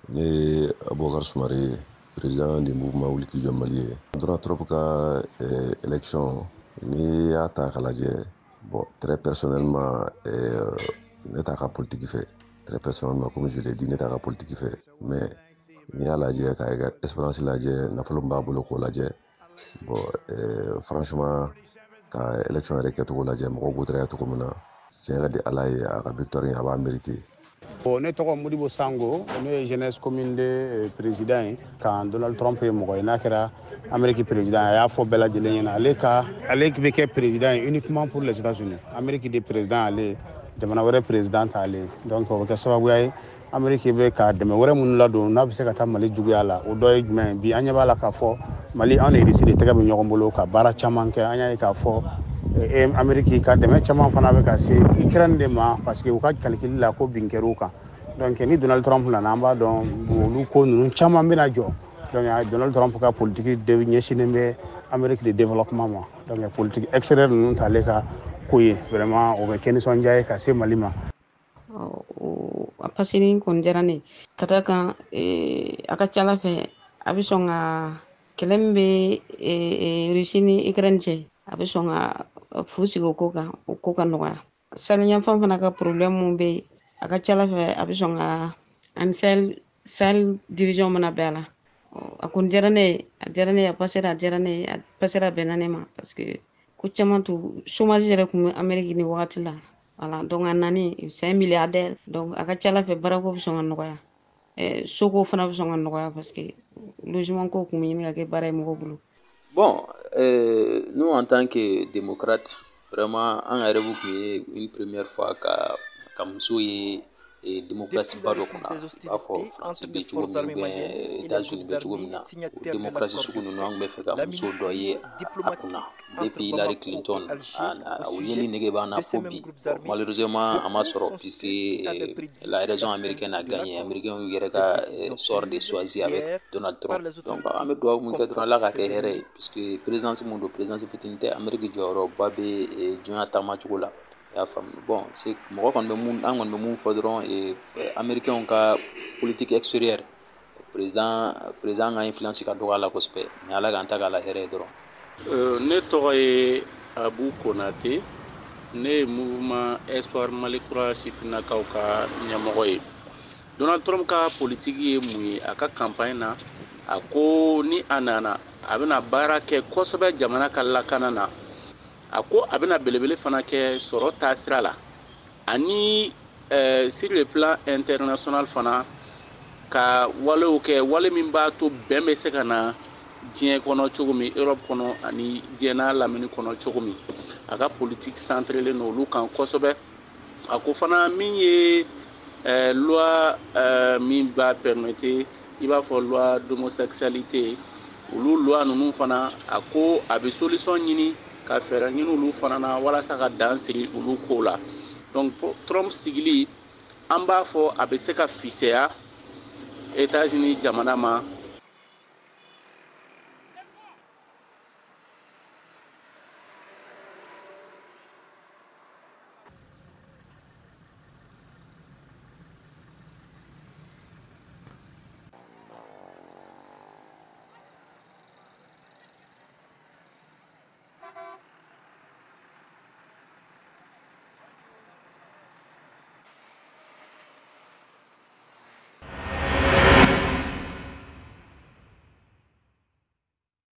Ne ye Abubakar Sumare ye, président du mouvement Wuli k'i jɔ Mali ye. Donald Trump ka élection, n'i y'a ta k'a lajɛ, bon, très personnellement, ne t'a ka politique fɛ. Très personnellement, comme je l'ai dit, ne t'a ka politique fɛ, mais n'i y'a lajɛ k'a ka expérience lajɛ, nafolo min b'a bolo k'o lajɛ, bon, franchement, ka élection yɛrɛ kɛcogo lajɛ, mɔgɔw votera cogo min na, tiɲɛ ka di Ala ye, a ka victoire in, a b'a mérité. Bon, ne tɔgɔ Modibo Sango, ne ye jeunesse commune de président ye. Kan Donald Trump ye mɔgɔ ye, n'a kɛra Amérique président, a y'a fɔ bɛɛ lajɛlen ɲɛna, ale ka ale bɛ kɛ président ye uniquement pour les États-Unis. Amérique de président ale, jamana wɛrɛ président t'ale. Donc o bɛ kɛ sababuya ye, Amérique bɛ ka dɛmɛ wɛrɛ minnu ladon, n'a bɛ se ka taa Mali juguya la, o dɔ ye jumɛn ye? Bi an ɲɛ b'a la k'a fɔ Mali, anw ni Russie de tɛgɛ bɛ ɲɔgɔn bolo ka baara caman kɛ. An y'a ye k'a fɔ Amérique ka dɛmɛ caman fana bɛ ka se Ukraine de ma, parce que u ka calcul la ko bin kɛr'u kan. Donc ni Donald Trump nana, an b'a dɔn olu ko ninnu caman bɛna jɔ. Donc Donald Trump ka politique de ɲɛsinnen bɛ Amérique de développement ma. Donc politique extérieure ninnu t'ale ka ko ye. Vraiment, o bɛ kɛ nisɔndiya ye ka se Mali ma. A pasini kɔni diyara ne ka da kan, a ka ca Ala fɛ, a bɛ sɔn ka kɛlɛ min bɛ Russie ni Ukraine cɛ, a bɛ sɔn ka fu sigi o ko kan, o ko ka nɔgɔya. Sahel yanfan fana ka problème mun bɛ yen, a ka ca Ala fɛ, a bɛ sɔn ka ani Sahel dirigeant mana bɛn a la. A kɔni diyara ne ye, a diyara ne ye, a pasera, a diyara ne ye, a pasera, a bɛnna ne ma, parce que ko caman tu chômage yɛrɛ tun bɛ Amérique ni wagati la. Voilà, donc a nani, c'est un milliardaire, donc a ka ca Ala fɛ, baarako bɛ sɔn ka nɔgɔya, soko fana bɛ sɔn ka nɔgɔya, parce que logement ko tun bɛ ɲini ka kɛ baara ye mɔgɔw bolo. Bon, nous, en tant que démocrates, vraiment, an yɛrɛ tun ye une première fois ka muso ye démocratie ba dɔ kunna, i b'a fɔ France bɛ cogo min ou bien États-Unis bɛ cogo min na, o démocratie sugu ninnu, an tun bɛ fɛ ka muso dɔ ye a kunna depuis Hillary Clinton. O yeli nege b'an na fo bi. Malheureusement, a ma sɔrɔ, puisque la raison américaine a gagné, américain yɛrɛ ka sort de choisi avec Donald Trump. Donc an bɛ dugawu min kɛ dɔrɔn, Ala ka kɛ hɛrɛ ye, puisque présidence mun don, présidence fitinin tɛ, Amérique jɔyɔrɔba bɛ diɲɛ taamacogo la, i y'a faamu. Bon, c'est mɔgɔ kɔni bɛ mun, an kɔni bɛ mun fɔ dɔrɔn, américain ka politique extérieure, président ka influence ka dɔgɔ a la kosɛbɛ, mais Ala k'an ta k'a la hɛrɛ ye dɔrɔn. Ne tɔgɔ ye Abu Konate, ne ye mouvement Espoir Mali Kura sifinnakaw ka ɲɛmɔgɔ ye. Donald Trump ka politiki ye mun ye? A ka campagne na, a ko ni a nana, a bɛna baara kɛ kosɛbɛ jamana ka lakana na. A ko a bɛna belebele fana kɛ sɔrɔ taasira la, ani sur le plan international fana, ka walew kɛ, wale min b'a to bɛn bɛ se ka na diɲɛ kɔnɔ cogo min, Europe kɔnɔ ani diɲɛ n'a lamini kɔnɔ cogo min. A ka politique centrélen don olu kan kosɛbɛ. A ko fana min ye loi min b'a permettre, i b'a fɔ loi d'homosexualité, olu loi ninnu fana, a ko a bɛ solution ɲini ka fɛɛrɛ ɲini olu fana na walasa ka dan sigi olu ko la. Donc Trump sigili, an b'a fɔ a bɛ se ka fisaya États-Unis jamana ma.